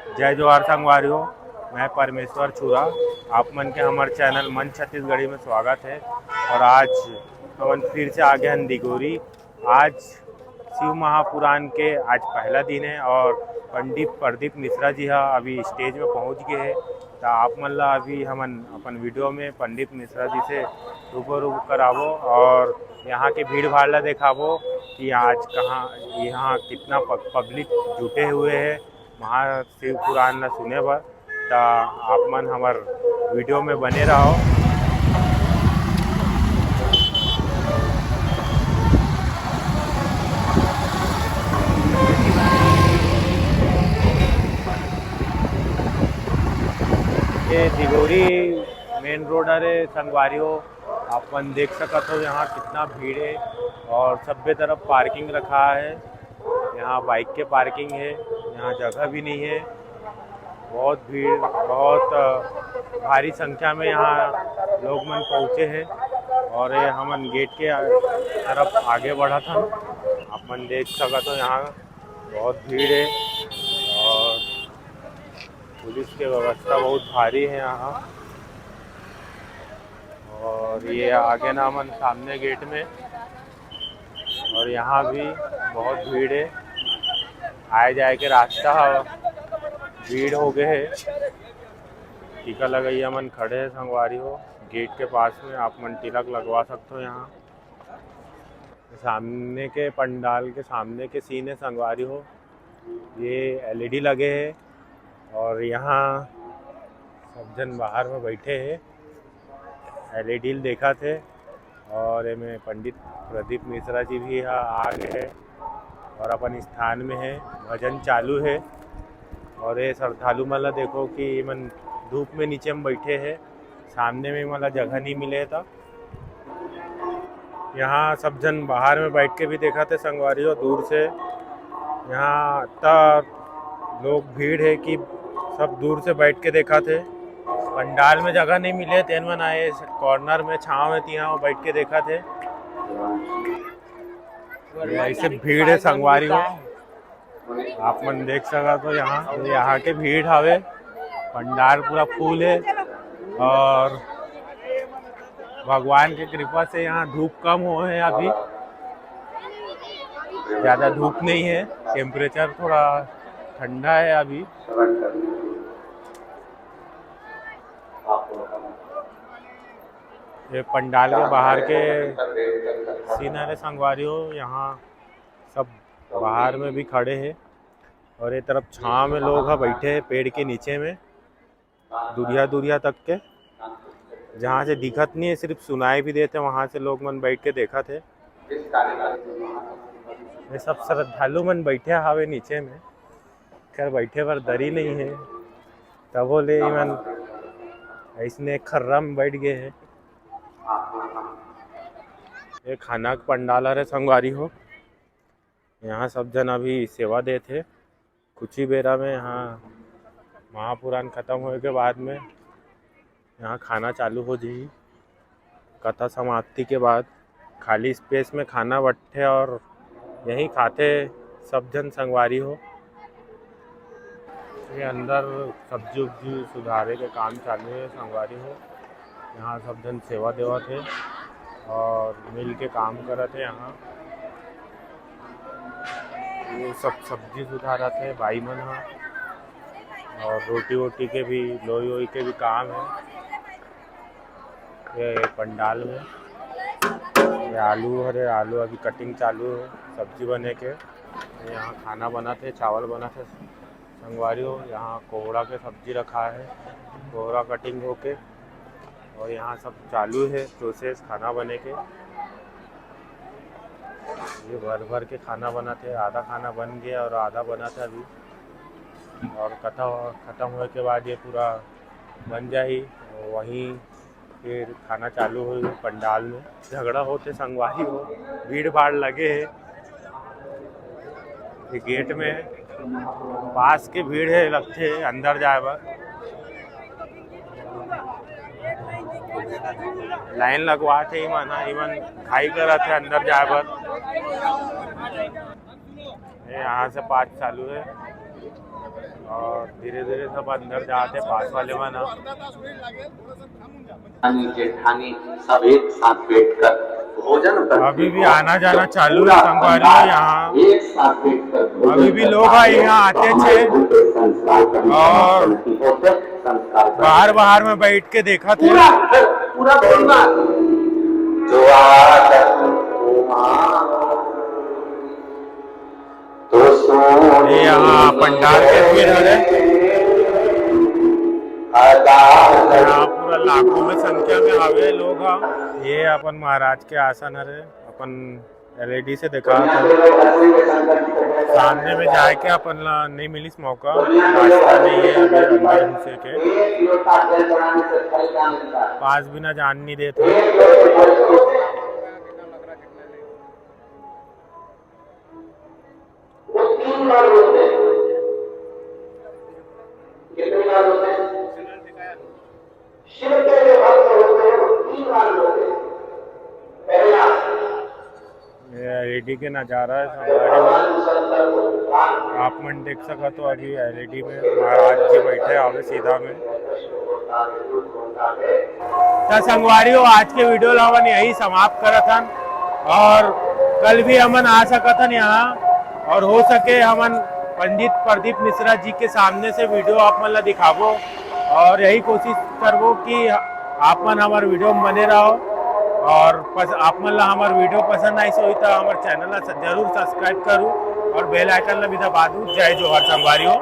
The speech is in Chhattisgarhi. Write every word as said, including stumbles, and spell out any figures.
जय जोहार संगवारी हो, मैं परमेश्वर छुरा। आप मन के हमर चैनल मन छत्तीसगढ़ी में स्वागत है। और आज हमन फिर से आ गए हैं दिगोरी। आज शिव महापुराण के आज पहला दिन है और पंडित प्रदीप मिश्रा जी हा अभी स्टेज में पहुंच गए हैं। तो आप मन ला अभी हमन अपन वीडियो में पंडित मिश्रा जी से रूबरू कराबो और यहाँ के भीड़ भाड़ ला देखाबो कि आज कहाँ, यहाँ कितना प-, पब्लिक जुटे हुए हैं महाशिव पुराण ला सुने बर। त आप मन हमर वीडियो में बने रहो। ये दिगोरी मेन रोड हरे संगवारी हो, आप मन देख सकत हो यहाँ कितना भीड़ है और सब्बे तरफ पार्किंग रखा है। यहाँ बाइक के पार्किंग है, यहाँ जगह भी नहीं है। बहुत भीड़, बहुत, अ, भारी संख्या में यहाँ लोग मन पहुँचे हैं और ये हमन गेट के तरफ आगे बढ़त हन। आप मन देख सकत हो यहाँ बहुत भीड़ है और पुलिस के व्यवस्था बहुत भारी है यहाँ। और ये आगे ना हमन सामने गेट में, और यहाँ भी बहुत भीड़ है, आए जाए के रास्ता ह भीड़ हो गए है। टीका लगइया मन खड़े हैं संगवारी हो गेट के पास में, आप मन तिलक लगवा सकते हो यहाँ। सामने के पंडाल के सामने के सीन है संगवारी हो, ये एलईडी लगे है और यहाँ सब जन बाहर में बैठे हैं, एलईडी देखत है। और एमे पंडित प्रदीप मिश्रा जी भी हा आ गए है और अपन स्थान में है, भजन चालू है। और ये श्रद्धालु मन ला देखो कि मन धूप में नीचे में बैठे हैं, सामने में मन ला जगह नहीं मिले, तो यहाँ सब जन बाहर में बैठ के भी देखत है संगवारी हो दूर से। यहाँ इतना लोग भीड़ है कि सब दूर से बैठ के देखत है। पंडाल में जगह नहीं मिले, तेन मन आए कॉर्नर में छाँव में तिहाँ बैठ के देखत है। ऐसे भीड़ है संगवारी हो। आप मन देख सकत हो यहाँ, यहाँ के भीड़ हवे, पंडाल पूरा फुल है और भगवान के कृपा से यहाँ धूप कम हो है अभी, ज़्यादा धूप नहीं है, टेम्परेचर थोड़ा ठंडा है अभी। ये पंडाल के बाहर के सीन हरे संगवारी हो, यहाँ सब बाहर में भी खड़े हैं और ये तरफ छाँव में लोग ह बैठे हैं पेड़ के नीचे में, दूरिया दूरिया तक के, जहाँ से दिखत नहीं है, सिर्फ सुनाई भी देते, वहाँ से लोग मन बैठ के देखत है। ये सब श्रद्धालु मन बैठे हावे नीचे में, खैर बैठे बर दरी नहीं है, तबो ले इमन ऐसने खर्रा में बैठ गए हैं। ये खाना के पंडाल हरे संगवारी हो, यहाँ सब जन अभी सेवा देत हे। कुछ ही बेरा में यहाँ महापुराण खत्म होए के बाद में यहाँ खाना चालू हो जाही। कथा समाप्ति के बाद खाली स्पेस में खाना बंटथे और यहीं खाथे सब जन संगवारी हो। ये अंदर सब्जी उब्जी सुधारे के काम चालू है संगवारी हो। यहाँ सब जन सेवा देवत हे और मिल के काम करत हे। यहाँ ये सब सब्जी सुधारत हे भाई मन ह, और रोटी वोटी के भी, लोई वोई के भी काम है। ये पंडाल में ये आलू हरे, आलू अभी कटिंग चालू है सब्जी बने के। यहाँ खाना बनत हे, चावल बनत हे संगवारी हो। यहाँ कोहड़ा के सब्जी रखा है, कोहड़ा कटिंग होके, और यहाँ सब चालू है प्रोसेस खाना बने के। ये भर भर के खाना बनत हे, आधा खाना बन गया और आधा बनत हे अभी। और कथा खत्म होए के बाद ये पूरा बन जाही, वहीं फिर खाना चालू होही पंडाल में। झगड़ा होथे संगवारी हो, भीड़ भाड़ लगे हे। ये गेट में पास के भीड़ हे लगथे अंदर जाए बर। लाइन लगवात हे इमन, इमन खाई करत हे अंदर जाए बर। ये यहाँ से पास चालू है। और धीरे धीरे सब अंदर जाते, पास वाले मन ह। जेठानी सब एक साथ बैठकर भोजन करती अभी भी आना जाना चालू है संगवारी हो यहाँ। एक साथ बैठकर भोजन अभी भी लोग करता हैं है, यहाँ आते तो हमारे थे। बुद्ध संस्कार का और निशान होते हैं, संस्कार का बाहर बाहर में बैठ के देखा थे। पूरा घर, पूरा परिवार जो आदर को मानो, तो सोने ये यहाँ पंडाल के भीड़ हरे। अदा यहाँ पूरा लाखों में संख्या में आवे लोग ह। ये अपन महाराज के आसन हरे, अपन एलईडी से देखा था। सामने में जाए के अपन ला नहीं मिलिस मौका, रास्ता नहीं है अभी अंदर घुसे के। पास भी ना जान नहीं देते। वो तीन बार रोते हैं। कितनी बार रोते हैं? शिव के जो भक्त होते हैं वो तीन बार रोते हैं। पहला ये एलईडी के नजारा है संगवारी हो। आप मन देख सकत हो अभी एलईडी में महाराज जी बैठे हवे सीधा में। त संगवारी हो, आज के वीडियो ला हमन यही समाप्त करत हन और कल भी हमन आ सकत हन यहाँ और हो सके हमन पंडित प्रदीप मिश्रा जी के सामने से वीडियो आप मन ला दिखाबो और यही कोशिश करबो कि आप मन हमर वीडियो में बने रहो और पस, आप मन ला हमर वीडियो पसंद आइस होही त हमर चैनल ला जरूर सब्सक्राइब करू और बेल आइकन ला भी दबा दू। जय जोहार संगवारी हो।